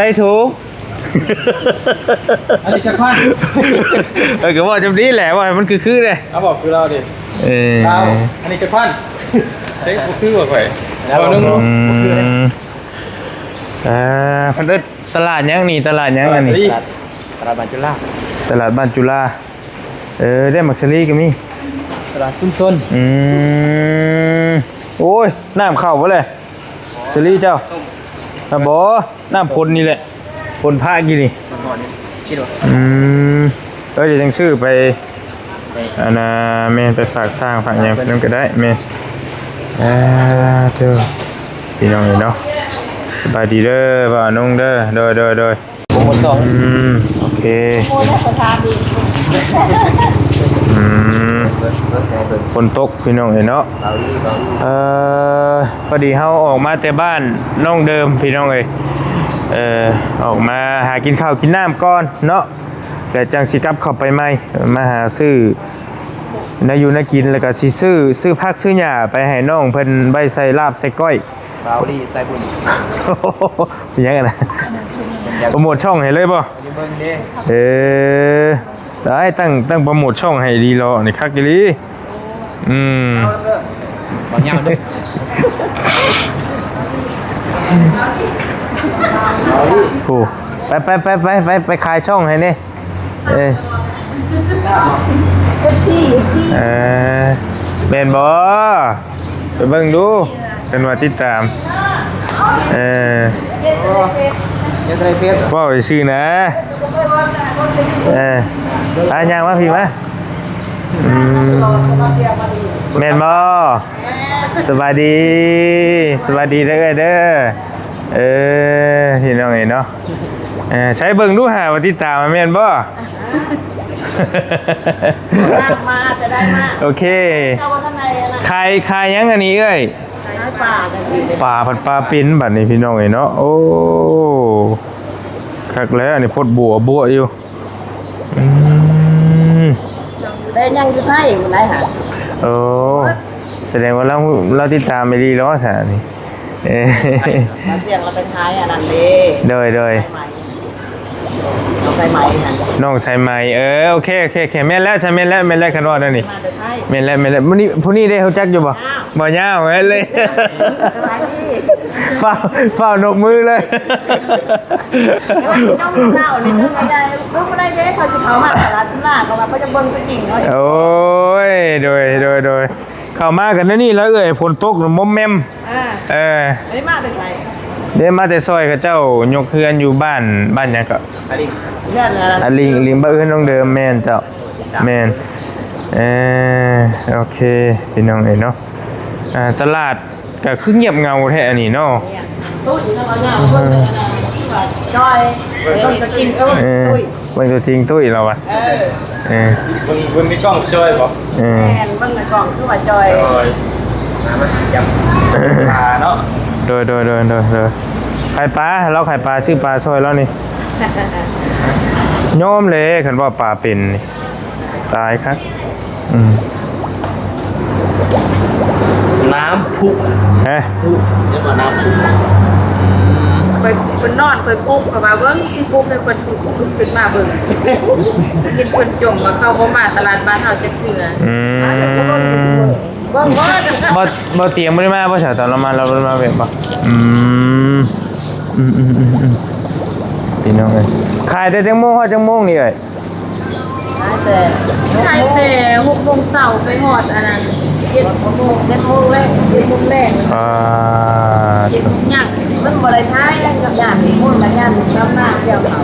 ໃສ່ຖົງ ອັນນີ້ຈັກພັນ? ເອີ ກໍເວົ້າຈຳນີ້ແຫຼະ ເວົ້າໃຫ້ມັນຄືໆເດ້. ເອົາ ບອກຄືລາວເດ້. ເອີ ລາວ ອັນນີ້ຈັກພັນ? ເດ້ ບໍ່ຄືວ່າຂ້ອຍ ລາວ ເວົ້ານຳ ອືມ ບໍ່ຄືເດ້. ອ່າ ເພິ່ນເອີ້ນຕະຫຼາດຫຍັງນີ້? ຕະຫຼາດຫຍັງອັນນີ້? ຕະຫຼາດ ຕະຫຼາດບ້ານຈຸລາ. ຕະຫຼາດບ້ານຈຸລາ. ເອີ ໄດ້ໝາກສາລີກໍມີ. ຕະຫຼາດຊຸມຊົນ. ອືມ ໂອ້ຍ ນ້ຳເຂົ້າບໍ່ແລະ ສາລີເຈົ້າ? ອ່າ ບໍ່ ນ້ຳຝົນນີ້ແຫຼະ ຝົນພະກີ້ນີ້. ອືມ ເອີ ດຽວຈັ່ງຊື້ໄປ ອັນນ່າ ແມ່ນ ໄປຝາກຊ້າງຝາກຫຍັງນຳກໍໄດ້. ແມ່ນ ອ່າ ເຈົ້າ ພີ່ນ້ອງເອີຍເນາະ ສະບາຍດີເດີ ບ່າວນົງເດີ. ໂດຍ ໂດຍ ໂດຍ. ໂປຣໂມຊັນ. ອືມ ໂອເຄ. ໂອ້ ໄດ້ສະຖານດີ. ອືມ ຝົນຕົກພີ່ນ້ອງເອີຍເນາະ. ເອີ ພໍດີເຮົາອອກມາແຕ່ບ້ານນ້ອງເດີມພີ່ນ້ອງເອີຍ ເອີ ອອກມາຫາກິນເຂົ້າກິນນ້ຳກ່ອນເນາະ ແລ້ວຈັ່ງຊິກັບເຂົ້າໄປໃໝ່ ມາຫາຊື້ແນວຢູ່ແນວກິນ ແລ້ວກໍຊິຊື້ ຊື້ຜັກຊື້ຫຍ້າໄປໃຫ້ນ້ອງເພິ່ນໄວ້ໃສ່ລາບໃສ່ກ້ອຍ. ບາວລີໃສ່ບຸນ ເປັນຫຍັງຫັ້ນນະ? ໂປຣໂມດຊ່ອງໃຫ້ເລີຍບໍ່? ຢູ່ເບິ່ງເດ້. ເອີ ໄດ້ ຕັ້ງ ຕັ້ງໂປຣໂມດຊ່ອງໃຫ້ດີເລາະ ນີ້ຄັກອີ່ຫຼີ. ອືມ ເອົາເດີ ບໍ່ຍາວເດີ. ໂອ້ ໄປ ໄປ ໄປ ໄປ ໄປ ໄປຂາຍຊ່ອງໃຫ້ແດ່. ເອີ ເອັຟຊີ ເອັຟຊີ ເອີ ແມ່ນບໍ່? ໄປເບິ່ງດູ ເພິ່ນວ່າຕິດຕາມ. ເອີ ເຮັດໃນເຟສ ເວົ້າຊື່ໆນະ. ເອີ ອ່າ ຍ່າງມາພີ້ມາ. ອືມ ແມ່ນບໍ່? ສະບາຍດີ ສະບາຍດີເດີເອື້ອຍເດີ. ເອີ ພີ່ນ້ອງເອີຍເນາະ ເອີ ໃຊ້ເບິ່ງດູຫາວ່າຕິດຕາມມາແມ່ນບໍ່? ມາ ຈະໄດ້ມາ. ໂອເຄ ເຈົ້າວ່າທາງໃດນະ? ຂາຍ ຂາຍຫຍັງອັນນີ້ເອື້ອຍ? ຂາຍປາ. ປາ ພັດປາເປັນບັດນີ້ ພີ່ນ້ອງເອີຍເນາະ. ໂອ້ ຄັກແລ້ວ ອັນນີ້ໂພດບົວບົວຢູ່. ອືມ ໄດ້ຍັງຢູ່ໄທພຸ້ນໄດ໋ຫາ. ໂອ້ ສະແດງວ່າລາວ ລາວຕິດຕາມອີ່ຫຼີເນາະຊະນີ້. ເອີ ມາທ່ຽງລາວໄປຂາຍອັນນັ້ນເດ້. ໂດຍ ໂດຍ ສາຍໄໝ ນ້ອງສາຍໄໝຫັ້ນ ນ້ອງສາຍໄໝ. ເອີ ໂອເຄ ໂອເຄ ໂອເຄ ແມ່ນແລ້ວຊະ ແມ່ນແລ້ວ ແມ່ນແລ້ວ ຄັນວ່າແນວນີ້. ມາແຕ່ໄທ. ແມ່ນແລ້ວ ແມ່ນແລ້ວ. ມື້ນີ້ ຜູ້ນີ້ເດ້ ຮູ້ຈັກຢູ່ບໍ່? ບໍ່ຍາວເລີຍ. ສະບາຍດີ. ຟ້າວ ຟ້າວນົບມືເລີຍ. ນ້ອງສາວນີ້ ເບິ່ງບໍ່ໄດ້ ເບິ່ງບໍ່ໄດ້ເດ້ ເຂົາຊິເຂົ້າມາຕະຫຼາດຈຸລາ ເພາະວ່າເຂົາຈະເບິ່ງຕົວຈິງເນາະ. ໂອ້ຍ ໂດຍ ໂດຍ ໂດຍ. ເຂົ້າມາກັນແນວນີ້ລະເອື້ອຍ ຝົນຕົກໝົມແໝົມ. ເອີ ເອີ ໄດ້ມາແຕ່ໃສ? ໄດ້ມາແຕ່ຊ່ອຍເຂົາເຈົ້າຍົກເຮືອນຢູ່ບ້ານ ບ້ານຫຍັງເກາະ? ອາລິງ ອາລິງ ບ້ານເຮືອນນ້ອງເດີມ. ແມ່ນເຈົ້າ ແມ່ນ. ເອີ ໂອເຄ ພີ່ນ້ອງເອີຍເນາະ ອ່າ ຕະຫຼາດ ກໍຄືງຽບເຫງົາແທ້ອັນນີ້ເນາະ. ຕຸ້ຍລະວ່າງາມ ເບິ່ງອັນນັ້ນວ່າຈ່ອຍ ເບິ່ງຕົວຈິງ. ເອີ ເອີ ຕຸ້ຍ ເບິ່ງຕົວຈິງຕຸ້ຍລະວ່າ. ເອີ ເອີ ເບິ່ງ ເບິ່ງໃນກ້ອງຈ່ອຍບໍ່? ເອີ ແມ່ນ ເບິ່ງໃນກ້ອງຄືວ່າຈ່ອຍ ຈ່ອຍ ມາ ມາຫາຈັບປາເນາະ. ໂດຍ ໂດຍ ໂດຍ ໂດຍ ໂດຍ. ຂາຍປາ ລາວຂາຍປາ ຊື້ປາຊ່ອຍລາວນີ້. ຍອມແຫຼະ ຄັນວ່າປາເປັນນີ້ ຕາຍຄັກ. ອືມ ນ້ຳພຸ ຮະ? ພຸ ຮຽກວ່ານ້ຳພຸ. ຂ້ອຍ ເພິ່ນນອນ ຂ້ອຍປຸກ ຂ້ອຍວ່າເບິ່ງຊິປຸກໃຫ້ເພິ່ນ ລຸກຂຶ້ນມາເບິ່ງ ເຫັນເພິ່ນຈົ່ມວ່າເຂົາບໍ່ມາຕະຫຼາດບ້ານເຮົາຈັກເທື່ອ. ອືມ ບໍ່ ບໍ່ ບໍ່ ບໍ່ຕຽງບໍ່ໄດ້ມາບໍ່ຊະ? ຕອນລາວມາ ລາວບໍ່ໄດ້ມາແມ່ນບໍ່? ອືມ ອືມ ອືມ ອືມ ອືມ. ພີ່ນ້ອງເອີຍ ຂາຍແຕ່ຈັກໂມງຮອດຈັກໂມງນີ້ເອີຍ? ຂາຍແຕ່ ຂາຍແຕ່ຫົກໂມງເຊົ້າໄປຮອດອັນນັ້ນ ເຈັດໂມງ ເຈັດໂມງແລງ ເຈັດໂມງແລງ. ອ່າ ເຈັດໂມງຍັງ ມັນບໍ່ໄດ້ຂາຍຫຍັງກັບຍາມນີ້ ໝູ່ລະຍາມນີ້ຊຳນາກ່ຽວເຂົ້າ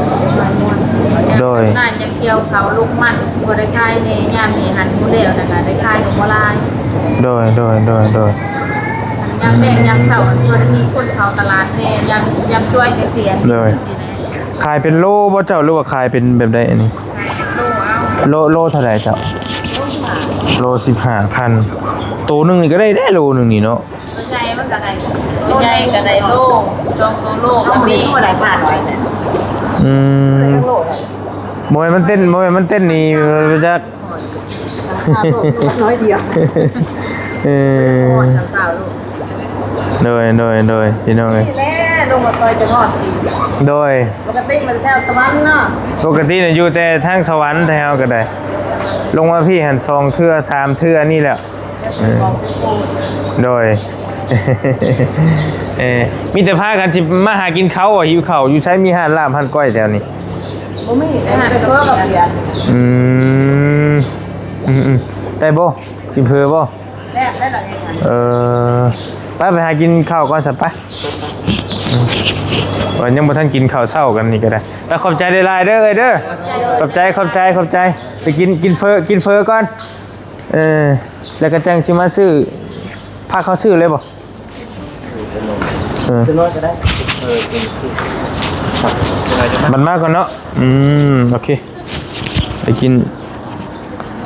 ໂດຍ ຊຳນາຢ່າງກ່ຽວເຂົ້າ ລົງມັນ ບໍ່ໄດ້ຂາຍແດ່ ຍາມນີ້ຫັ້ນ ໝູ່ແລ້ວແລ້ວກໍໄດ້ຂາຍກໍບໍ່ຫຼາຍ. ໂດຍ ໂດຍ ໂດຍ ໂດຍ. ຍາມແລງຍາມເຊົ້າ ບໍ່ໄດ້ມີຄົນເຂົ້າຕະຫຼາດແດ່ ຍາມ ຍາມສວຍຈັ່ງຊີ້. ໂດຍ. ຂາຍເປັນໂລບໍ່ເຈົ້າ ຫຼືວ່າຂາຍເປັນແບບໃດອັນນີ້? ໂລ ໂລເທົ່າໃດເຈົ້າ? ໂລສິບຫ້າ ໂລສິບຫ້າພັນ. ໂຕໜຶ່ງນີ້ກໍໄດ້ເດ້ ໂລໜຶ່ງນີ້ເນາະ. ໂຕໃຫຍ່ມັນກໍໄດ້ ໂຕໃຫຍ່ກໍໄດ້ໂລ ສອງໂຕໂລກໍມີ. ອືມ ບໍ່ແມ່ນມັນເຕັ້ນ ບໍ່ແມ່ນມັນເຕັ້ນນີ້ຈັກ ສາມຊາວໂລ ນ້ອຍດຽວ. ເອີ ໂດຍ ໂດຍ ໂດຍ ພີ່ນ້ອງເອີຍ ນີ້ແຫຼະ ລົງມາຊອຍຈະຮອດພີ້ ໂດຍ ປົກກະຕິມັນແຖວສະຫວັນເນາະ ປົກກະຕິນະຢູ່ແຕ່ທາງສະຫວັນ ແຖວກໍໄດ້ ລົງມາພີ້ຫັ້ນສອງເທື່ອສາມເທື່ອນີ້ແຫຼະ ເອີ ໂດຍ ເອີ ມີແຕ່ພາກັນຊິມາຫາກິນເຂົ້າ ຫິວເຂົ້າ ຢູ່ໃສມີຮ້ານລາບຮ້ານກ້ອຍແຖວນີ້? ບໍ່ມີ ແຕ່ຫາແຕ່ເຝີກັບເບຍ ອືມ ອືມໆ ໄດ້ບໍ່? ກິນເຝີບໍ່? ແຊບໄດ້ລະເອງ ເອີ ໄປ ໄປຫາກິນເຂົ້າກ່ອນຊະ ໄປ ອືມ ວ່າຍັງບໍ່ທັນກິນເຂົ້າເຊົ້າກັນນີ້ກໍໄດ້ ແລ້ວຂອບໃຈຫຼາຍໆເດີເອີຍເດີ ຂອບໃຈ ຂອບໃຈ ຂອບໃຈ ໄປກິນ ກິນເຝີ ກິນເຝີກ່ອນ ເອີ ແລ້ວກໍຈັ່ງຊິມາຊື້ ພາເຂົາຊື້ເລີຍບໍ່? ເອີ ຈະນ້ອຍກໍໄດ້ ເອີ ມັນມາກ່ອນເນາະ ອືມ ໂອເຄ ໄປກິນ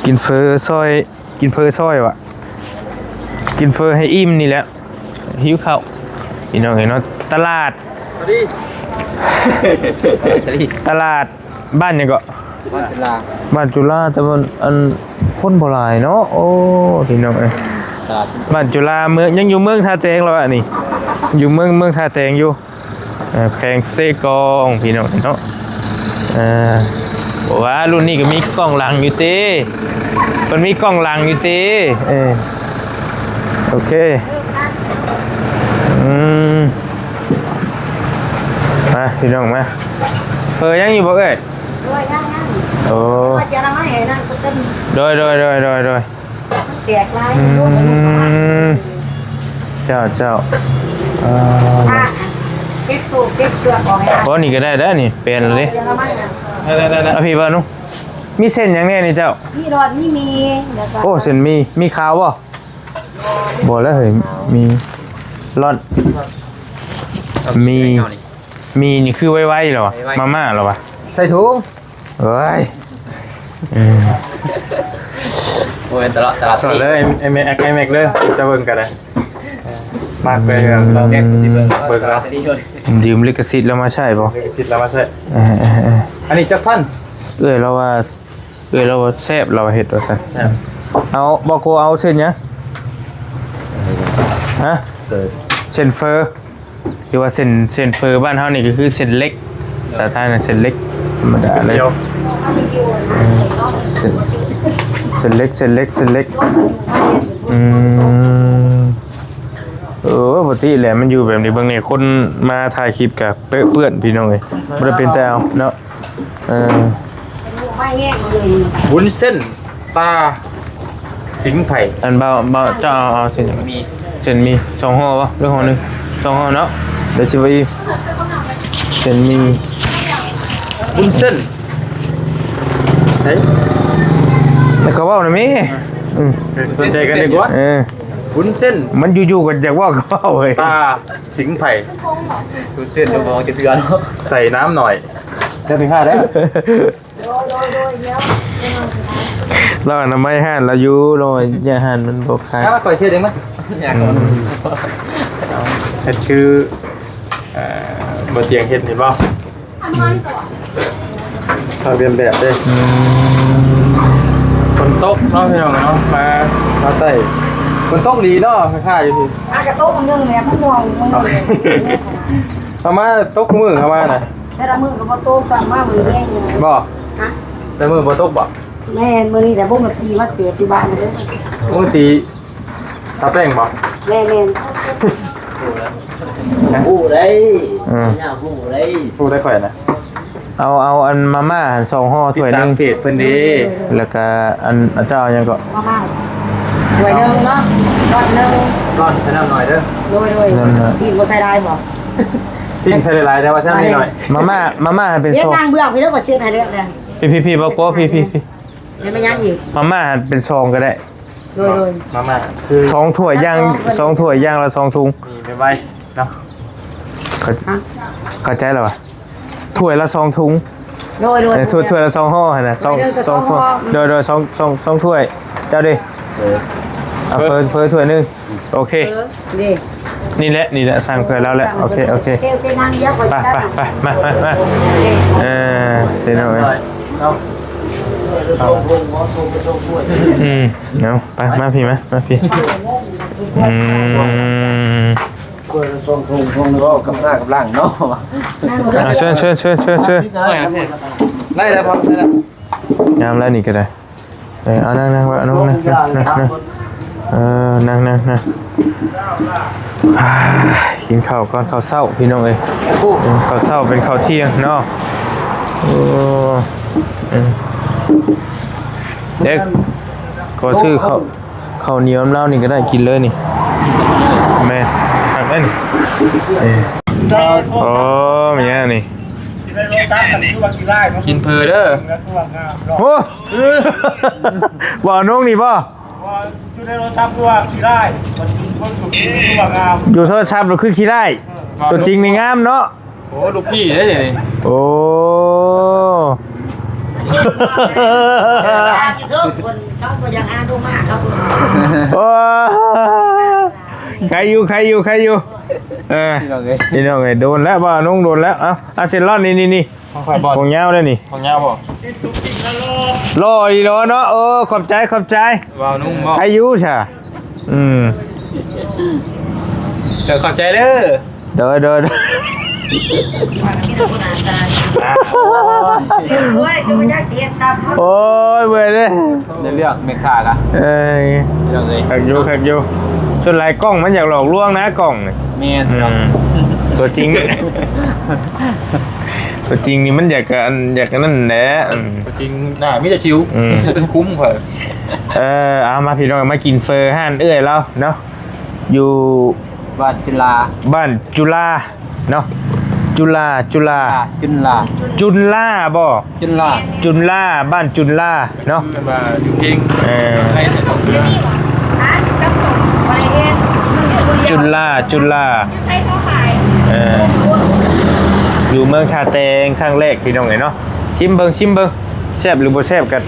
ກິນເຝີຊອຍ ກິນເຝີຊອຍຫວາ ກິນເຝີໃຫ້ອີ່ມນີ້ແຫຼະ ຫິວເຂົ້າ ພີ່ນ້ອງເອີຍເນາະ ຕະຫຼາດ ຕະຫຼາດ ບ້ານຫຍັງເກາະ? ບ້ານຈຸລາ ບ້ານຈຸລາ ແຕ່ວ່າອັນ ຄົນບໍ່ຫຼາຍເນາະ ໂອ້ ພີ່ນ້ອງເອີຍ ຕະຫຼາດ ບ້ານຈຸລາ ເມືອງ ຍັງຢູ່ເມືອງທ່າແຕງລະວະນີ້ ຢູ່ເມືອງ ເມືອງທ່າແຕງຢູ່ ເອີ ແຂວງເຊກອງ ພີ່ນ້ອງເນາະ ເອີ ບໍ່ວ່າລຸ້ນນີ້ກໍມີກ້ອງຫຼັງຢູ່ຕິ ເພິ່ນມີກ້ອງຫຼັງຢູ່ຕິ ເອີ ໂອເຄ ອືມ ມາ ພີ່ນ້ອງມາ ເຝີຍັງຢູ່ບໍ່ເອີຍ? ໂດຍ ຍັງໆ ໂອ້ ເອົາເສຍລະໄມ້ໃຫ້ນາງກໍເປັນ ໂດຍໆໆໆ ແຕກຫຼາຍ ອືມ ເຈົ້າ ເຈົ້າ ອ່າ ອ່າ ເກັບຕູ້ເກັບເກືອກອອກໃຫ້ ບໍ່ ນີ້ກໍໄດ້ແລ້ວນີ້ ເປັນເລີຍ ເສຍລະໄມ້ນະ ໄດ້ໆໆ ເອົາພີ້ເບິ່ງດູ ມີເສັ້ນຫຍັງແດ່ນີ້ເຈົ້າ? ມີຫຼອດ ມີໝີ່ ແລ້ວກໍ ໂອ້ ເສັ້ນໝີ່ ໝີ່ຂາວບໍ່? ບໍ່ແລ້ວເຮີ້ຍ ໝີ່ຫຼອດ ໝີ່ ໝີ່ນີ້ຄືໄວໆແລ້ວວະ ໄວໆ ມາມ່າແລ້ວວະ ໃສ່ຖົງ ເອີຍ ເອີ ບໍ່ແມ່ນຕະຫຼາດ ຕະຫຼາດ ເອີ ເລີຍ ໄອ້ແມັກ ໄອ້ແມັກເລີຍ ຈະເບິ່ງກໍໄດ້ ມັກເລີຍ ເອີ ເບິ່ງເນາະ ເບິ່ງເນາະ ຢືມລິຂະສິດລາວມາໃຊ້ບໍ່? ລິຂະສິດລາວມາໃຊ້ ເອີໆໆ ອັນນີ້ຈັກພັນ? ເອື້ອຍລາວວ່າ ເອື້ອຍລາວວ່າແຊບ ລາວວ່າເຮັດວ່າຊັ້ນ ແຊບ ເອົາ ບໍ່ໂກເອົາເສັ້ນຫຍັງ? ຮະ? ເອີ ເສັ້ນເຝີ ຫຼືວ່າເສັ້ນ ເສັ້ນເຝີບ້ານເຮົານີ້ກໍຄືເສັ້ນເລັກ ສາທາລະນະເສັ້ນເລັກທຳມະດາເລີຍ ດຽວ ເອີ ເສັ້ນ ເສັ້ນເລັກ ເສັ້ນເລັກ ເສັ້ນເລັກ ອືມ ເອີ ປົກກະຕິແຫຼະ ມັນຢູ່ແບບນີ້ ເບິ່ງນີ້ ຄົນມາຖ່າຍຄລິບກໍເປະເປື້ອນ ພີ່ນ້ອງເອີຍ ບໍ່ໄດ້ເປັນຕາເອົາເນາະ ເອີ ວຸ້ນເສັ້ນ ປາສິງໄຜ່ ອັນເບົາ ເບົາ ເຈົ້າເອົາ ເອົາເສັ້ນ ມີ ເສັ້ນໝີ່ສອງຫໍ່ບໍ່ ຫຼືຫໍ່ໜຶ່ງ ສອງຫໍ່ເນາະ ດຽວຊິໄປອີກ ເສັ້ນໝີ່ ວຸ້ນເສັ້ນ ເອີ ແລ້ວກໍເວົ້ານຳແມ່ ອືມ ສົນໃຈກັນດີກວ່າ ເອີ ວຸ້ນເສັ້ນ ມັນຢູ່ໆກໍຢາກເວົ້າກໍເວົ້າເວີຍ ປາສິງໄຜ່ ວຸ້ນເສັ້ນບໍ່ເວົ້າຈັກເທື່ອເນາະ ໃສ່ນ້ຳໜ້ອຍ ຢ່າໄປຫາເດີ. ລາວອະນາໄມຮ້ານລາວຢູ່ ລາວວ່າຢ້ານຮ້ານມັນບໍ່ຂາຍ ເອົາ ຂ້ອຍເຊັດເອງມາ ອືມ ເຮັດຄື ເອີ ບໍ່ຕຽງເຮັດເຫັນບໍ່? ອືມ ເຂົາລຽນແບບເດ້ ອືມ ຝົນຕົກເນາະ ພີ່ນ້ອງເນາະ ມາ ມາໃຕ້ ຝົນຕົກດີເນາະ ຄ້າຍໆຢູ່ພີ້ ອາ ກະຕົກມື້ໜຶ່ງແຫຼະ ມັນມ່ວງມື້ໜຶ່ງ ເອົາມາຕົກມື້ເຂົ້າມານະ ແຕ່ລະມື້ກໍບໍ່ຕົກ ສັ່ງມາມື້ແລງຢູ່ ບໍ່? ຮະ? ແຕ່ມື້ບໍ່ຕົກບໍ່? ແມ່ນ ມື້ນີ້ແຫຼະ ວົງດອນຕີມາເສບຢູ່ບ້ານເດີ ວົງດອນຕີຕາແປ້ງບໍ່? ແມ່ນໆ ຮູ້ໄດ້ ເອີ ຍາກຮູ້ໄດ້ ຮູ້ໄດ້ຂ້ອຍນະ ເອົາ ເອົາອັນມາມ່າຫັ້ນສອງຫໍ່ຖ້ວຍໜຶ່ງ ຕິດຕາມເຟສເພິ່ນເດ້ ແລ້ວກະອັນ ເຈົ້າເອົາຫຍັງເກາະ? ມາມ່າຖ້ວຍໜຶ່ງເນາະ ລອດໜຶ່ງ ລອດໃສ່ນ້ຳໜ້ອຍເດີ ໂດຍໆ ນັ້ນນະ ຊີ້ນບໍ່ໃສ່ຫຼາຍບໍ່? ຊີ້ນໃສ່ຫຼາຍໆ ແຕ່ວ່າໃສ່ນ້ອຍໆ ມາມ່າ ມາມ່າໃຫ້ເປັນຊອງ ເຮັດນາງເບືອກພີ້ເດີ ຂ້ອຍເຊັດໃຫ້ແລ້ວນະ ພີ້ໆໆ ບໍ່ກົວ ພີ້ໆ ແລ້ວມາຫຍັງອີກ? ມາມ່າເປັນຊອງກໍໄດ້ ໂດຍໆ ມາມ່າຄືສອງຖ້ວຍຢ່າງ ສອງຖ້ວຍຢ່າງລະສອງຖົງ ມີໄວໆເນາະ ເຂົ້າ ເຂົ້າໃຈແລ້ວຫວາ? ຖ້ວຍລະສອງຖົງ ໂດຍໆ ເອີ ຖ້ວຍ ຖ້ວຍລະສອງຫໍ່ຫັ້ນນະ ສອງ ສອງຖ້ວຍ ໂດຍໆ ສອງ ສອງ ສອງຖ້ວຍ ເຈົ້າເດ້ ເອີ ເອົາເຝີ ເຝີຖ້ວຍໜຶ່ງ ໂອເຄ ເອີ ນີ້ແຫຼະ ນີ້ແຫຼະ ສັ່ງເພື່ອລາວແຫຼະ ໂອເຄ ໂອເຄ ໂອເຄ ໂອເຄ ນັ່ງດຽວ ໄປ ໄປ ໄປ ມາ ມາ ມາ ເອີ ພີ່ນ້ອງເອີຍ ອືມ ເອົາ ໄປ ມາພີ້ ມາ ມາພີ້ ອືມ. ເປີດສອງໂມງ ຊ່ວງນີ້ກໍກັບໜ້າກັບຫຼັງເນາະ. ອ່າ ເຊີນ ເຊີນ ເຊີນ ເຊີນ ເຊີນ. ໄດ້ແລ້ວ ໄດ້ແລ້ວ. ງາມແລ້ວນີ້ກໍໄດ້. ເອີ ເອົາ ນັ່ງ ນັ່ງ ນັ່ງ ນັ່ງ ນັ່ງ ນັ່ງ. ເອີ ນັ່ງ ນັ່ງ ນັ່ງ. ອ່າ ກິນເຂົ້າກ່ອນເຂົ້າເຊົ້າ ພີ່ນ້ອງເອີຍ. ເອີ ເຂົ້າເຊົ້າເປັນເຂົ້າທ່ຽງເນາະ. ໂອ້ ເອີ ເດັກ ຂໍຊື້ເຂົ້າ ເຂົ້າໜຽວນຳລາວນີ້ກໍໄດ້ ກິນເລີຍນີ້. ແມ່ນ ຄັກເດ້ນີ້. ເອີ ໂອ້ ມີຫຍັງນີ້? ກິນເຜີເດີ. ໂອ້ ບໍ່ນົງນີ້ບໍ່? ຢູ່ໃນໂທລະສັບຄືວ່າຂີ້ຮ້າຍ ມັນເບິ່ງຕົວຈິງຄືວ່າງາມ. ຢູ່ໂທລະສັບລະຄືຂີ້ຮ້າຍ ເອີ ຕົວຈິງນີ້ງາມເນາະ. ໂອ້ ລູກພີ່ເດ້ນີ້. ໂອ້ ເຂົາບໍ່ຢາກຫາດູມາເຂົາ. ໂອ້ ໃຄຢູ່ ໃຄຢູ່ ໃຄຢູ່. ເອີ ພີ່ນ້ອງເອີຍ ພີ່ນ້ອງເອີຍ ໂດນແລ້ວ ບໍ່ນຸ່ງ ໂດນແລ້ວ. ເອົາ ເອົາເສັ້ນລອດນີ້ ນີ້ ນີ້ ຂອງຂ້ອຍບໍ່? ຂອງຍາວເດ້ນີ້. ຂອງຍາວບໍ່? ຫຼໍ່ອີ່ຫຼໍເນາະ. ເອີ ຂອບໃຈ ຂອບໃຈ. ບໍ່ນຸ່ງບໍ່? ອາຍຸຊະ. ອືມ ເດີ ຂອບໃຈເດີ. ໂດຍ ໂດຍ ໂດຍ. ໂອ້ຍ ໂອ້ຍ ເມື່ອຍເດ້. ໄດ້ເລືອກແມ່ຄ້າກະ ເອີຍ ພີ່ນ້ອງເອີຍ ຄັກຢູ່ ຄັກຢູ່. ສ່ວນຫຼາຍກ້ອງມັນຢາກຫຼອກລວງນະ ກ້ອງນີ້. ແມ່ນ ອືມ ຕົວຈິງ ຕົວຈິງນີ້ມັນຢາກ ອັນ ຢາກອັນນັ້ນແຫຼະ. ອືມ ຕົວຈິງໜ້າມີແຕ່ຄິ້ວ. ອືມ ເປັນຄຸ້ມຂ້ອຍ. ເອີ ເອົາມາ ພີ່ນ້ອງ ມາກິນເຝີຮ້ານເອື້ອຍລາວເນາະ ຢູ່ບ້ານຈຸລາ ບ້ານຈຸລາເນາະ. ຈຸລາ ຈຸລາ ອ່າ ຈຸນລາ ຈຸນລາບໍ່? ຈຸນລາ ຈຸນລາ ບ້ານຈຸນລາເນາະ. ເອີ ຢູ່ເພງ ເອີ ໃນສະເພງ ຈຸນລາ ຈຸນລາ ເອີ ຢູ່ເມືອງທ່າແຕງຄັ້ງແລກ ພີ່ນ້ອງເອີຍເນາະ. ຊິມເບິ່ງ ຊິມເບິ່ງ ແຊບຫຼືບໍ່ແຊບກໍ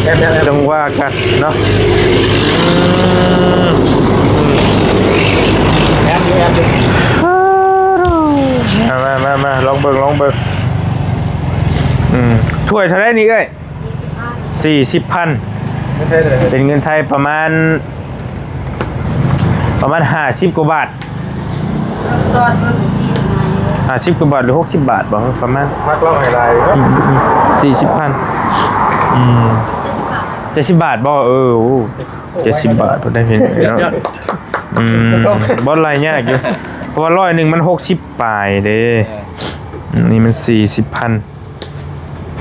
ແຊບໆໆ ຈັ່ງວ່າກັນເນາະ. ອືມ ແອບຢູ່ ແອບຢູ່. ມາ ມາ ມາ ມາ ລອງເບິ່ງ ລອງເບິ່ງ. ອືມ ຖ້ວຍເທົ່າໃດນີ້ເອື້ອຍ? ສີ່ສິບພັນ ເປັນເງິນໄທປະມານ ປະມານຫ້າສິບກວ່າບາດ. ເອີ ຕໍ່ເບິ່ງ ສີ່ສິບ ຫ້າສິບກວ່າບາດ ຫຼື ຫົກສິບບາດບໍ່ ປະມານ ພັກເລົ່າໃຫ້ຫຼາຍເນາະ. ອືມ ອືມ ສີ່ສິບພັນ. ອືມ ເຈັດສິບບາດ ເຈັດສິບບາດບໍ່? ເອີ ໂອ້ ເຈັດສິບບາດ ໄດ້ເຫັນເນາະ. ອືມ ບໍ່ໄລ່ຍາກຢູ່ ເພາະວ່າຮ້ອຍໜຶ່ງມັນຫົກສິບປາຍເດ້. ເອີ ອືມ ນີ້ມັນສີ່ສິບພັນ.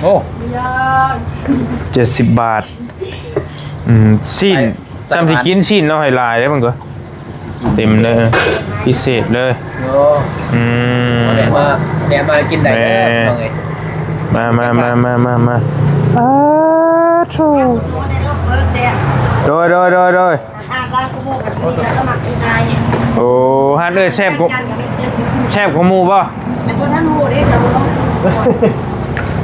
ໂອ້ ເຈັດສິບບາດ. ອືມ ຊີ້ນ ໃສ່ ສ່ຳຊິກິນຊີ້ນເນາະ ໃຫ້ຫຼາຍເດ້ເບິ່ງຕົວະ. ເຕັມເດີ ພິເສດເລີຍ. ໂອ້ ອືມ ແວະມາ ແວະມາກິນໄດ້ເດີ ແມ່ ນ້ອງເອີຍ. ມາ ມາ ມາ ມາ ມາ ມາ. ອ້າໂທ້ ໂດຍ ໂດຍ ໂດຍ ໂດຍ. ໂອ້ ຮ້ານເອື້ອຍແຊບກວ່າ ແຊບກວ່າໝູ່ບໍ່?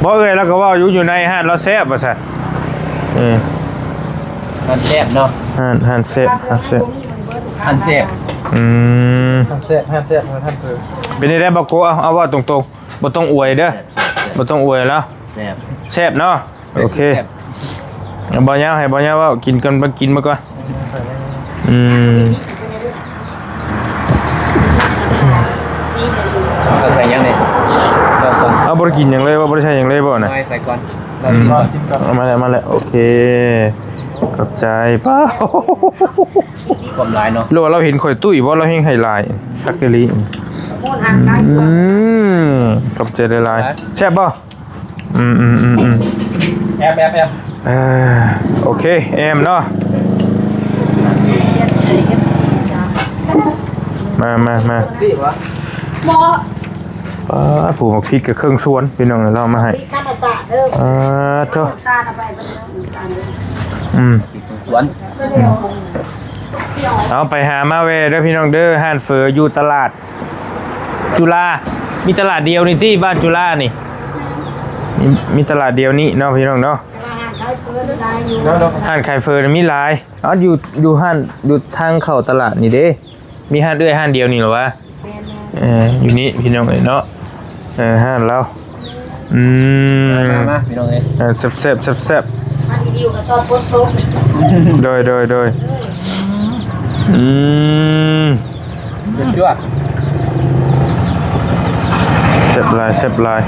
ບໍ່ ເອື້ອຍລາວກໍເວົ້າຢູ່ ຢູ່ໃນຮ້ານລາວແຊບວ່າຊັ້ນ. ເອີ ຮ້ານແຊບເນາະ ຮ້ານ ຮ້ານແຊບ ຮ້ານແຊບ ຮ້ານແຊບ. ອືມ ຮ້ານແຊບ ຮ້ານແຊບ ຮ້ານເພິ່ນ. ເປັນໄດ້ບໍ່ໂກ? ເອົາ ເອົາເວົ້າຕົງໆ ບໍ່ຕ້ອງອວຍເດີ ແຊບ ບໍ່ຕ້ອງອວຍແລ້ວ. ແຊບ ແຊບເນາະ. ໂອເຄ ແຊບ ເອົາ ບໍ່ຍາວ ໃຫ້ບໍ່ຍາວເວົ້າ ກິນກ່ອນ ເບິ່ງ ກິນມາກ່ອນ. ອືມ ເອົາໃສ່ຫຍັງນີ້? ເອົາ ບໍ່ໄດ້ກິນຫຍັງເລີຍ ບໍ່ໄດ້ໃສ່ຫຍັງເລີຍບໍ່ນະ? ເອົາໃສ່ກ່ອນ ອືມ ເອົາມາແລ້ວ ມາແລ້ວ ໂອເຄ ຂອບໃຈ. ປ້າ ຄວາມຫຼາຍເນາະ ຫຼືວ່າລາວເຫັນຂ້ອຍຕຸ້ຍບໍ່ ລາວແຮ່ງໃຫ້ຫຼາຍ ຄັກອີ່ຫຼີ. ອືມ ຂອບໃຈຫຼາຍໆ ແຊບບໍ່? ອືມໆໆໆ ແອມ ແອມ ແອມ ເອີ ໂອເຄ ແອມເນາະ. ມາ ມາ ມາ ບໍ່ ປ້າ ປູກໝາກພິກກັບເຄື່ອງສວນ ພີ່ນ້ອງເອົາມາໃຫ້. ອ່າ ໂທ້ ອືມ ສວນ ເອົາ ໄປຫາມາແວ່ເດີພີ່ນ້ອງເດີ ຮ້ານເຝີຢູ່ຕະຫຼາດ ຈຸລາ ມີຕະຫຼາດດຽວນີ້ຕິ ບ້ານຈຸລານີ້ ມີ ມີຕະຫຼາດດຽວນີ້ເນາະ ພີ່ນ້ອງເນາະ. ແຕ່ວ່າຮ້ານຂາຍເຝີມີຫຼາຍຢູ່ ຮ້ານຂາຍເຝີມີຫຼາຍ. ເອົາ ຢູ່ ຢູ່ຮ້ານ ຢູ່ທາງເຂົ້າຕະຫຼາດນີ້ເດ້ ມີຮ້ານເອື້ອຍຮ້ານດຽວນີ້ລະວະ? ແມ່ນໆ ເອີ ຢູ່ນີ້ພີ່ນ້ອງເອີຍເນາະ. ເອີ ຮ້ານລາວ ອືມ ມາໆ ມາ ພີ່ນ້ອງເອີຍ ເອີ ແຊບໆ ແຊບໆ ມາດີໆ ກໍຕ້ອງຝົນຕົກ ໂດຍ ໂດຍ ໂດຍ ເອີຍ ອືມ. ຈວດ ແຊບຫຼາຍ ແຊບຫຼາຍ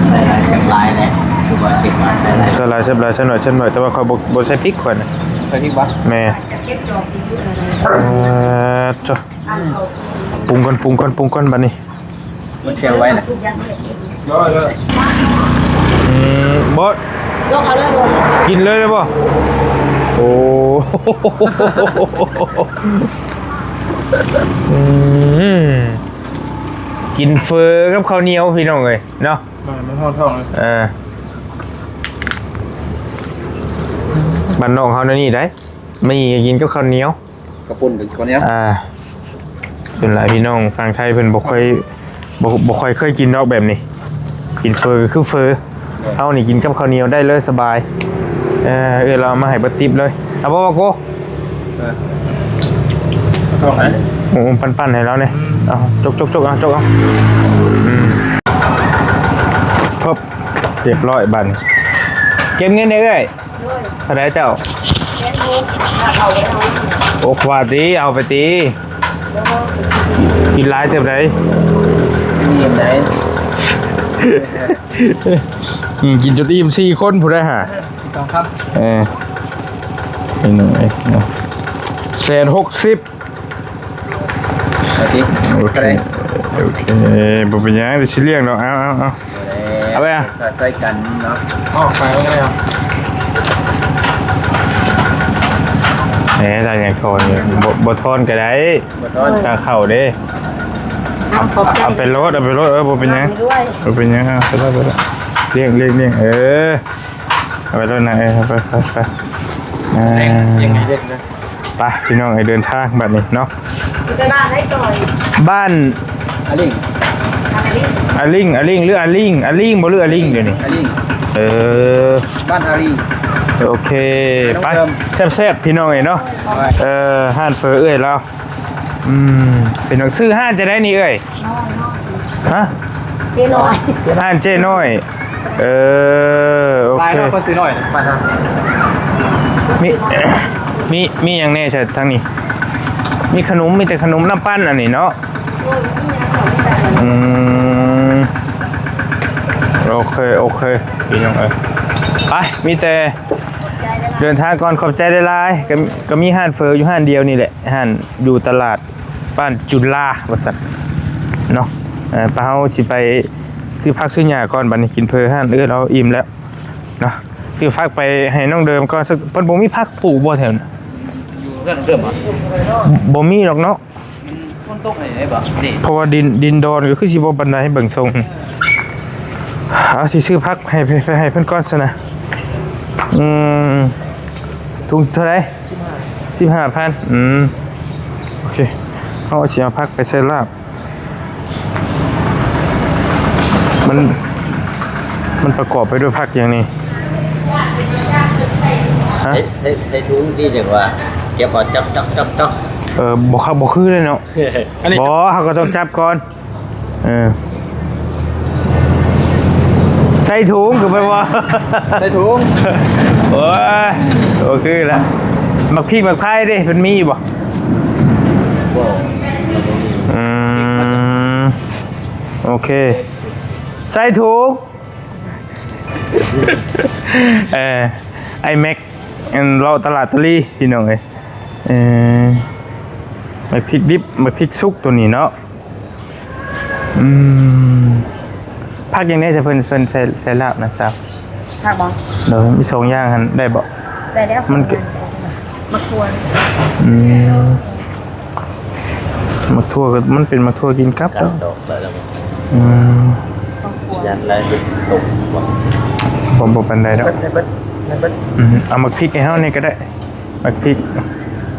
ໃສ່ຫຼາຍແຊບຫຼາຍເດ້ ຄືວ່າເກັບມາໃສ່ຫຼາຍ ໃສ່ຫຼາຍແຊບຫຼາຍ ໃສ່ໜ້ອຍແຊບໜ້ອຍ ແຕ່ວ່າຂ້ອຍບໍ່ ບໍ່ໃສ່ພິກຂ້ອຍນະ ໃສ່ພິກບໍ່? ແມ່ນ ເອີ ໂທ້ ປຸງກ່ອນ ປຸງກ່ອນ ປຸງກ່ອນບາດນີ້. ມັນແຊວໄວ້ນະ ອືມ ບໍ່ ກິນເລີຍໄດ້ບໍ່? ໂອ້ ອືມ ກິນເຝີກັບເຂົ້າໜຽວພີ່ນ້ອງເອີຍເນາະ ມັນ ມັນຮ້ອນທ້ອງເລີຍ ເອີ ບ້ານນອກເຮົາແນວນີ້ໄດ໋ ມີກິນກັບເຂົ້າໜຽວ ກະປຸ້ນກັບເຂົ້າໜຽວ ອ່າ ສ່ວນຫຼາຍພີ່ນ້ອງຝັ່ງໄທເພິ່ນບໍ່ຄ່ອຍ ບໍ່ ບໍ່ຄ່ອຍເຄີຍກິນດອກແບບນີ້ ກິນເຝີກະຄືເຝີ ເອີ ເຮົານີ້ກິນກັບເຂົ້າໜຽວໄດ້ເລີຍສະບາຍ ເອີ ເອື້ອຍລາວເອົາມາໃຫ້ເບິດຕິບເລີຍ ເອົາບໍ່ ບາໂກ ເອີ ເອົາໄປ ໂອ້ ປັ້ນໆໃຫ້ລາວແດ່ ອືມ ເອົາ ຈົກໆໆ ເອົາ ຈົກເອົາ ອືມ ເພິບ ຮຽບຮ້ອຍບາດນີ້ ເກັບເງິນເດີ້ເອື້ອຍ. ໂດຍ ເທົ່າໃດເຈົ້າ? ແສນຫົກ ໂອ້ ວ່າຕິ ເອົາໄປຕິ ກິນຫຼາຍເຕີບໃດ ອີ່ມໃດ ອືມ ກິນຈົນອີ່ມສີ່ຄົນພຸ້ນໄດ໋ຫາ ສອງຄຳ ເອີ ນີ້ໜຶ່ງ ເອີ ແສນຫົກສິບ ເອົາຕິ ໂອເຄ ໂອເຄ ບໍ່ເປັນຫຍັງ ຊິລ້ຽງດອກ ເອົາ ເອົາ ເອົາ ເອົາໄປ ຊ່ອຍກັນເນາະ ອອກໄປເອົາໄປ ເອີ ຖ້າຢາກຖອນນີ້ ບໍ່ ບໍ່ຖອນກະໄດ້ ບໍ່ຖອນ ຄ່າເຂົ້າເດ້ ເອົາ ເອົາໄປໂລດ ເອົາໄປໂລດ ເອີ ບໍ່ເປັນຫຍັງ ບໍ່ເປັນຫຍັງ ເອົາໄປໂລດ ໄປໂລດ ລ້ຽງ ລ້ຽງ ລ້ຽງ ເອີ ເອົາໄປໂລດນະ ເອີ ໄປ ໄປ ໄປ ເອີ ໄປ ພີ່ນ້ອງເອີຍ ເດີນທາງບາດນີ້ເນາະ ຊິໄປບ້ານໃດຕໍ່? ບ້ານອາລິງ ອາລິງ ອາລິງ ອາລິງ ຫຼືອາລິງ ອາລິງບໍ່ ຫຼືອາລິງ ດຽວນີ້ ອາລິງ ເອີ ບ້ານອາລິງ ໂອເຄ ໄປ ແຊບໆ ພີ່ນ້ອງເອີຍເນາະ ເອີ ຮ້ານເຝີເອື້ອຍລາວ ອືມ ເປັນຫຍັງ ຊື່ຮ້ານຈັ່ງໃດນີ້ເອື້ອຍ? ຮະ? ເຈ້ນ້ອຍ ຮ້ານເຈ້ນ້ອຍ ເອີ ໂອເຄ ຫຼາຍເນາະ ຄົນຊື່ນ້ອຍ ບ້ານເຮົາ ມີ ມີ ມີຫຍັງແດ່ຊະທາງນີ້? ມີຂະໜົມ ມີແຕ່ຂະໜົມ ນ້ຳປັ່ນອັນນີ້ເນາະ ອືມ ໂອເຄ ໂອເຄ ພີ່ນ້ອງເອີຍ ໄປ ມີແຕ່ເດີນທາງກ່ອນ ຂອບໃຈຫຼາຍໆ ກະ ກະມີຮ້ານເຝີຢູ່ຮ້ານດຽວນີ້ແຫຼະ ຮ້ານຢູ່ຕະຫຼາດ ບ້ານຈຸລາວ່າຊັ້ນເນາະ ເອີ ປະເຮົາຊິໄປຊື້ຜັກຊື້ຫຍ້າກ່ອນ ບາດນີ້ກິນເຝີຮ້ານເອື້ອຍລາວອີ່ມແລ້ວເນາະ ຊື້ຜັກໄປໃຫ້ນ້ອງເດີມກ່ອນ ເພິ່ນບໍ່ມີຜັກປູກບໍ່ແຖວນັ້ນ? ຢູ່ເຮືອນນ້ອງເດີມບໍ່? ບໍ່ມີດອກເນາະ ມັນຝົນຕົກນີ້ໄດ້ບໍ່? ນີ້ ເພາະວ່າດິນ ດິນດອນກະຄືຊິບໍ່ປານໃດ ເບິ່ງຊົງ ເອົາ ຊິຊື້ຜັກໃຫ້ ໃຫ້ ໃຫ້ເພິ່ນກ່ອນຊັ້ນນະ ອືມ ຖົງເທົ່າໃດ? ສິບຫ້າພັນ ອືມ ໂອເຄ ເຮົາຊິເອົາຜັກໄປໃສ່ລາບ ມັນ ມັນປະກອບໄປດ້ວຍຜັກຫຍັງນີ້? ຮະ? ໃສ່ ໃສ່ ໃສ່ຖົງດີຈັງວ່າ ເກັບເອົາຈັບ ຈັບ ຈັບ ຈັບ ເອີ ບໍ່ຄັກ ບໍ່ຄືເລີຍເນາະ ອັນນີ້ ບໍ່ ເຮົາກະຕ້ອງຈັບກ່ອນ ເອີ ໃສ່ຖົງກະແປວ່າ ໃສ່ຖົງ ໂອ້ຍ ບໍ່ຄືລະ ໝາກພິກໝາກໄຜ່ເດ້ ເພິ່ນມີຢູ່ບໍ່? ບໍ່ ອືມ ໂອເຄ ໃສ່ຖົງ ເອີ ອ້າຍແມັກ ອັນ ເລາະຕະຫຼາດຕະລີ ພີ່ນ້ອງເອີຍ ເອີ ໝາກພິກດິບ ໝາກພິກສຸກໂຕນີ້ເນາະ ອືມ ຜັກຫຍັງແດ່ ເພິ່ນ ເພິ່ນໃສ່ ໃສ່ລາບນະສາວ? ຜັກບໍ່? ໂດຍ ມີສອງຢ່າງຫັ້ນ ໄດ້ບໍ່? ໄດ້ແລ້ວ ມັນກະ ໝາກຖົ່ວ ອືມ ໝາກຖົ່ວກະ ມັນເປັນໝາກຖົ່ວກິນກັບ ກັບດອກໄດ້ແລ້ວບໍ່? ອືມ ຢ້ານໄລ່ຕົກບໍ່? ບໍ່ ບໍ່ປານໃດດອກ ໄດ້ເບິດ ໄດ້ເບິດ ອືມ ເອົາໝາກພິກໃຫ້ເຮົາແດ່ກະໄດ້ ໝາກພິກ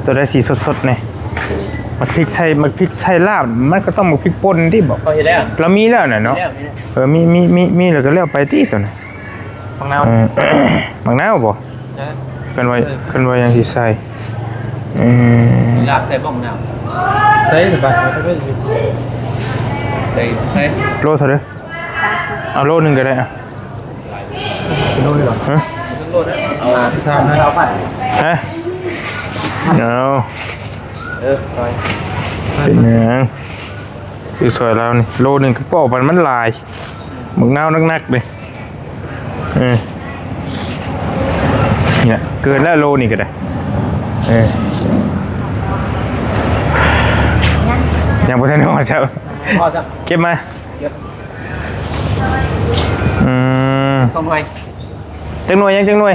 ໂຕໃດສີສົດໆແດ່ ໝາກພິກໃສ່ ໝາກພິກໃສ່ລາບ ມັນກະຕ້ອງໝາກພິກປົ່ນຕິບໍ່? ເຂົາເຮັດແລ້ວ ລາວມີແລ້ວນະເນາະ ມີແລ້ວ ມີແລ້ວ ເອີ ມີ ມີ ມີ ມີແລ້ວກະແລ້ວໄປຕິໂຕນັ້ນ ໝາກນາວ ເອີ ໝາກນາວບໍ່? ເອີ ຄັນວ່າ ເອີ ຄັນວ່າຍັງຊິໃສ່ ເອີ ລາບໃສ່ບໍ່ໝາກນາວ? ໃສ່ ໃສ່ ໃສ່ ໂລເທົ່າໃດ? ສາມສິບ ເອົາໂລໜຶ່ງກະໄດ້ ໂລເທົ່າໃດ? ຮະ? ເອົາ ສາມສິບ ເອົາ ເອົາ ເອີ ຊອຍ ເປັນຫຍັງ? ຊື້ຊ່ອຍລາວນີ້ ໂລໜຶ່ງກໍບໍ່ປານ ມັນຫຼາຍ ບັກນາວໜັກໆເດ້. ເອີ ນີ້ແຫຼະ ເກີນແລ້ວໂລນີ້ກໍໄດ້. ເອີ ຍັງບໍ່ທັນຮອດ ເຈົ້າ ພໍ້ ເກັບມາ ເກັບ ອືມ ສອງໜ່ວຍ ຈັກໜ່ວຍ ຍັງຈັກໜ່ວຍ?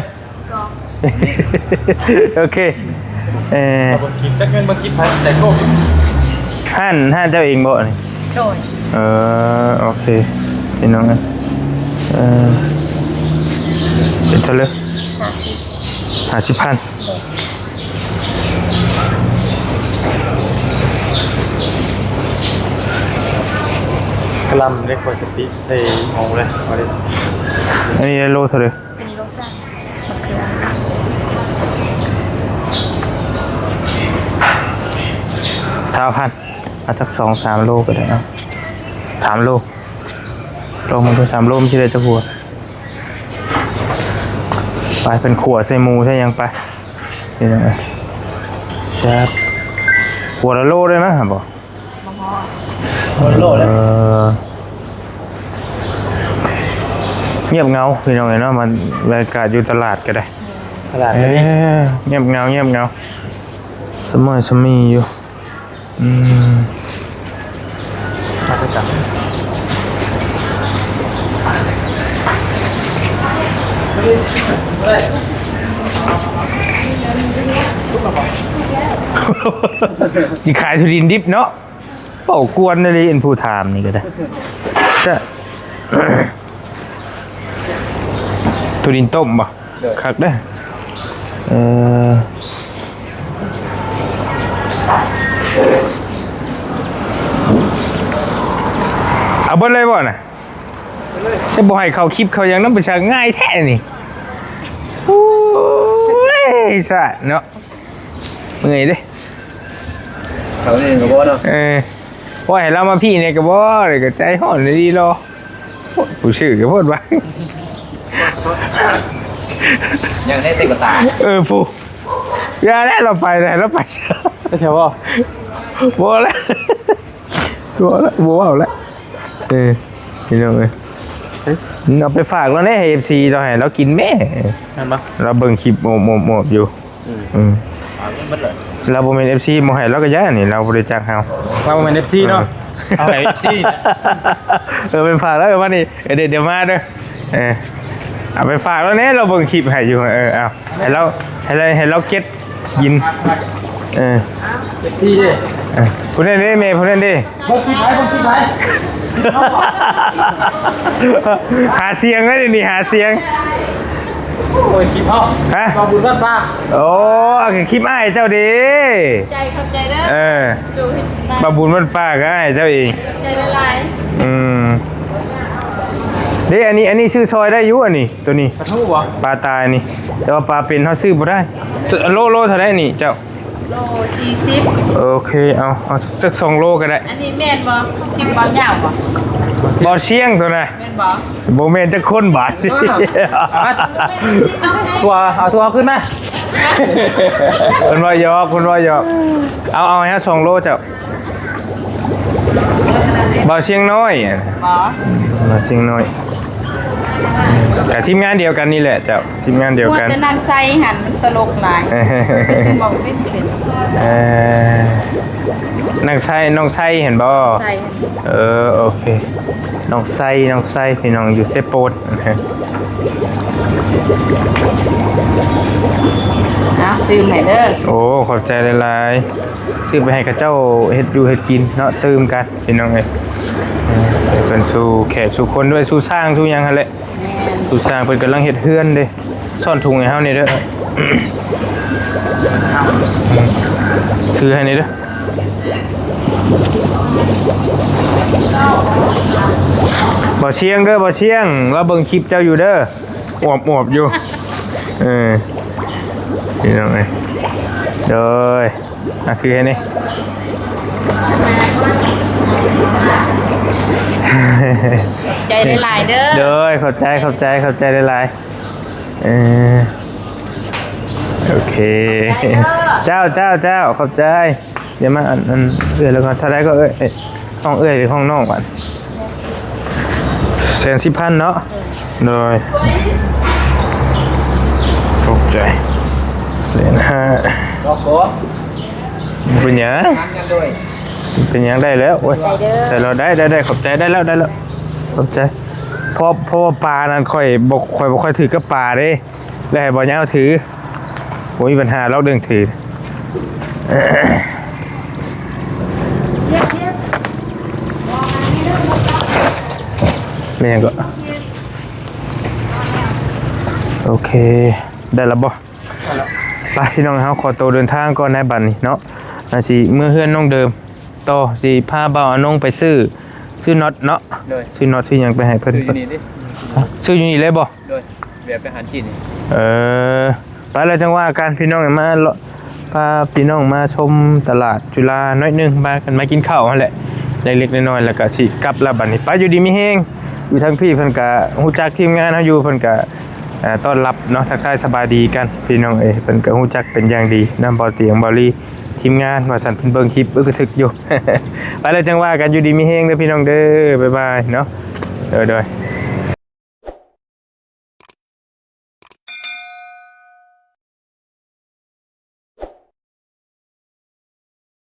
ໂອເຄ ເອີ ເບິ່ງກິບ ຈັກແມ່ນເບິ່ງກິບໃຜໃສ່ໂຄກ ຮ້ານ ຮ້ານເຈົ້າເອງບໍ່ນີ້? ໂດຍ ເອີ ໂອເຄ ພີ່ນ້ອງເອີຍ ເອີ ເປັນເທົ່າເລີຍ? ຫ້າສິບ ຫ້າສິບພັນ ກະລຳເດ້ ຂ້ອຍສະຕິໃສ່ເອົາເລີຍ ເອົາເລີຍ ອັນນີ້ໂລເທົ່າໃດ? ອັນນີ້ໂລຊາວ ມະເຂືອ ຊາວພັນ ເອົາຈັກສອງສາມໂລກໍໄດ້ ເອົາສາມໂລ ລອງເບິ່ງດູ ສາມໂລມັນຊິໄດ້ຈັກຫົວ. ໄປ ເພິ່ນຂົ້ວໃສ່ໝູໃສ່ຫຍັງໄປ ນີ້ນະ ແຊບ ຫົວລະໂລເດ້ນະ ບໍ່? ບໍ່ພໍ ຫົວລະໂລເດ້ ເອີ ງຽບເຫງົາ ພີ່ນ້ອງເອີຍເນາະ ມັນ ບັນຍາກາດຢູ່ຕະຫຼາດກໍໄດ້ ຕະຫຼາດກໍດີ ເອີ ງຽບເຫງົາ ງຽບເຫງົາ ສະເໝີສະໝີຢູ່. ອືມ ມາຄືກັນ ຊິຂາຍຖົ່ວດິນດິບເນາະ ເວົ້າກວນອີ່ຫຼີ ອັນຜູ້ຖາມນີ້ກໍໄດ້ ຈະ ຖົ່ວດິນຕົ້ມບໍ່? ໂດຍ ຄັກເດີ້ ເອີ ເອົາເບິດເລີຍບໍ່ນະ? ຈະບໍ່ໃຫ້ເຂົ້າຄລິບເຂົ້າຫຍັງນຳ ປະຊາງ່າຍແທ້ນີ້ ໂອ້ຍ ສາດເນາະ ເມື່ອຍເດ້ ເຂົານີ້ກໍບໍ່ເນາະ ເອີ ໂອ້ຍ ໃຫ້ລາວມາພີ້ແດ່ກໍບໍ່ ກໍໃຈຮ້ອນອີ່ຫຼີເນາະ. ໂອ້ຍ ຜູ້ຊື່ກໍໂພດວ່າ ຍັງໄດ້ເຕັມກະຕາ ເອີ ຜູ້ ຢ່າແລ້ວ ລາວໄປແລ້ວ ລາວໄປ ໄປໃສບໍ່? ບໍ່ແລ້ວ ບໍ່ແລ້ວ ບໍ່ເວົ້າແລ້ວ ເອີ ພີ່ນ້ອງເອີຍ ເອົາໄປຝາກລາວແດ່ ໃຫ້ເອັຟຊີລາວ ໃຫ້ລາວກິນແມ້ ແມ່ນບໍ່? ລາວເບິ່ງຄລິບໂອບໆຢູ່. ອືມ ອືມ ເອົາເບິດເລີຍ ລາວບໍ່ແມ່ນເອັຟຊີ ບໍ່ໃຫ້ລາວກໍຢ່ານີ້ ລາວບໍ່ໄດ້ຈັກເຮົາ ລາວບໍ່ແມ່ນເອັຟຊີເນາະ ເອີ ເອົາໃຫ້ເອັຟຊີ ເອີ ໄປຝາກລາວ ເອີ ມານີ້ ເອີ ດຽວ ດຽວມາເດີ ເອີ ເອົາໄປຝາກລາວແດ່ ລາວເບິ່ງຄລິບໃຫ້ຢູ່ ເອີ ເອົາ ໃຫ້ລາວ ໃຫ້ລາວ ໃຫ້ລາວເກັດກິນ ເອີ ເອັຟຊີເດ້ ເອີ ຜູ້ນັ້ນເດ້ ແມ່ຜູ້ນັ້ນເດ້ ເບິ່ງຄລິບໃຜ ເບິ່ງຄລິບໃຜ ຫາສຽງເດ້ ດຽວນີ້ຫາສຽງ ໂອ້ຍ ຄລິບເຮົາ ຮະ ບ່າວບຸນບ້ານປ່າ ໂອ້ ຄລິບອ້າຍເຈົ້າເດ້ ໃຈ ຂອບໃຈເດີ ເອີ ໂດຍ ບ່າວບຸນບ້ານປ່າກໍອ້າຍເຈົ້າເອງ ໃຈຫຼາຍໆ ອືມ ເດ້ ອັນນີ້ ອັນນີ້ຊື້ຊອຍໄດ້ຢູ່ ອັນນີ້ ໂຕນີ້ ປາທູບໍ່? ປາຕາຍນີ້ ແຕ່ວ່າປາເປັນເຮົາຊື້ບໍ່ໄດ້ ໂລ ໂລເທົ່າໃດນີ້ເຈົ້າ? ໂລສີ່ສິບ ໂອເຄ ເອົາ ເອົາຈັກສອງໂລກໍໄດ້ ອັນນີ້ແມ່ນບໍ່? ກິນຄວາມຍາວບໍ່? ບໍ່ຊຽງໂຕນະ ແມ່ນບໍ່? ບໍ່ແມ່ນຈັກຄົນບາດ ອ່າ ມາ ຖົ່ວ ເອົາຖົ່ວຄືນມາ ເພິ່ນເວົ້າຫຍອກ ເພິ່ນເວົ້າຫຍອກ ເອົາ ເອົາໃຫ້ເຮົາສອງໂລເຈົ້າ ບ່າວຊຽງນ້ອຍ ບໍ່ ບ່າວຊຽງນ້ອຍ ກະທີມງານດຽວກັນນີ້ແຫຼະເຈົ້າ ທີມງານດຽວກັນ ແຕ່ນາງໄຊຫັ້ນມັນຕະຫຼົກຫຼາຍ ເວົ້າເປັນ ເອີ ນາງໄຊ ນ້ອງໄຊຫັ້ນບໍ່? ໄຊ ເອີ ໂອເຄ ນ້ອງໄຊ ນ້ອງໄຊ ພີ່ນ້ອງຢູ່ເຊໂປດ ເອົາ ຕື່ມໃຫ້ເດີ ໂອ້ ຂອບໃຈຫຼາຍໆ ຊື້ໄປໃຫ້ເຂົາເຈົ້າເຮັດຢູ່ເຮັດກິນເນາະ ຕື່ມກັນ ພີ່ນ້ອງເອີຍ ເອີ ເປັນສູ່ແຂກສູ່ຄົນດ້ວຍ ສູ່ຊ່າງສູ່ຫຍັງຫັ້ນແຫຼະ ແມ່ນ ສູ່ຊ່າງເພິ່ນກຳລັງເຮັດເຮືອນເດ້ ຊ້ອນຖົງໃຫ້ເຮົາແດ່ເດີ ຖືໃຫ້ແດ່ເດີ ບໍ່ຊຽງເດີ ບໍ່ຊຽງ ລາວເບິ່ງຄລິບເຈົ້າຢູ່ເດີ ອວບໆຢູ່ ເອີ ພີ່ນ້ອງເອີຍ ໂດຍ ອ່ະ ຖືໃຫ້ແດ່ ໃຈຫຼາຍໆເດີ ໂດຍ ຂອບໃຈ ຂອບໃຈ ຂອບໃຈຫຼາຍໆ ເອີ ໂອເຄ ເຈົ້າ ເຈົ້າ ເຈົ້າ ຂອບໃຈ. ດຽວມາອັນ ອັນເອື້ອຍແລ້ວກໍເທົ່າໃດກໍເອື້ອຍ ເອີຍ ຫ້ອງເອື້ອຍຫຼືຫ້ອງນ້ອງບັດ? ແສນສິບພັນເນາະ. ໂດຍ ຂອບໃຈ. ແສນຫ້າ. ບໍ່ເປັນຫຍັງ ເປັນຫຍັງ ໄດ້ແລ້ວ. ໂອ້ຍ ໄດ້ແລ້ວ ໄດ້ ໄດ້ ໄດ້ ຂອບໃຈ. ໄດ້ແລ້ວ ໄດ້ແລ້ວ ຂອບໃຈ. ເພາະ ເພາະວ່າປານັ້ນຂ້ອຍບໍ່ ຂ້ອຍບໍ່ຄ່ອຍຖືກກັບປາເດ້ ແລ້ວໃຫ້ບ່າວຍາວຖື. ບໍ່ມີບັນຫາດອກເລື່ອງຖື. ແມ່ນຫຍັງກໍ? ໂອເຄ ໄດ້ແລ້ວບໍ່? ໄປພີ່ນ້ອງ ເຮົາຂໍໂຕເດີນທາງກ່ອນໃນບັດນີ້ເນາະ. ອາ ຊິເມືອເຮືອນນ້ອງເດີມຕໍ່ ຊິພາບ່າວອານົງໄປຊື້ ຊື້ນັອດເນາະ. ໂດຍ ຊື້ນັອດຊື້ຫຍັງໄປໃຫ້ເພິ່ນ. ຊື້ຢູ່ນີ້ເດ້. ຊື້ຢູ່ນີ້ເລີຍບໍ່? ໂດຍ ແວະໄປຮ້ານຈີນນີ້. ເອີ ໄປແລ້ວຈັ່ງວ່າກັນພີ່ນ້ອງ. ມາເລາະ ພາພີ່ນ້ອງມາຊົມຕະຫຼາດຈຸລາໜ້ອຍໜຶ່ງ ພາກັນມາກິນເຂົ້າຫັ້ນແຫຼະ ເລັກໆນ້ອຍໆ ແລ້ວກໍຊິກັບແລ້ວບັດນີ້. ໄປ ຢູ່ດີມີແຮງ. ຢູ່ທາງພີ້ເພິ່ນກໍຮູ້ຈັກທີມງານເຮົາຢູ່ ເພິ່ນກໍ ເອີ ຕ້ອນຮັບເນາະ ທັກທາຍສະບາຍດີກັນພີ່ນ້ອງເອີຍ. ເພິ່ນກໍຮູ້ຈັກເປັນຢ່າງດີນຳ ເບົາຕຽງ ເບົາລີ ທີມງານວ່າຊັ້ນ ເພິ່ນເບິ່ງຄລິບອຶກກະທຶກຢູ່. ໄປແລ້ວຈັ່ງວ່າກັນ ຢູ່ດີມີແຮງເດີພີ່ນ້ອງເດີ. ບາຍບາຍເນາະ. ໂດຍ ໂດຍ.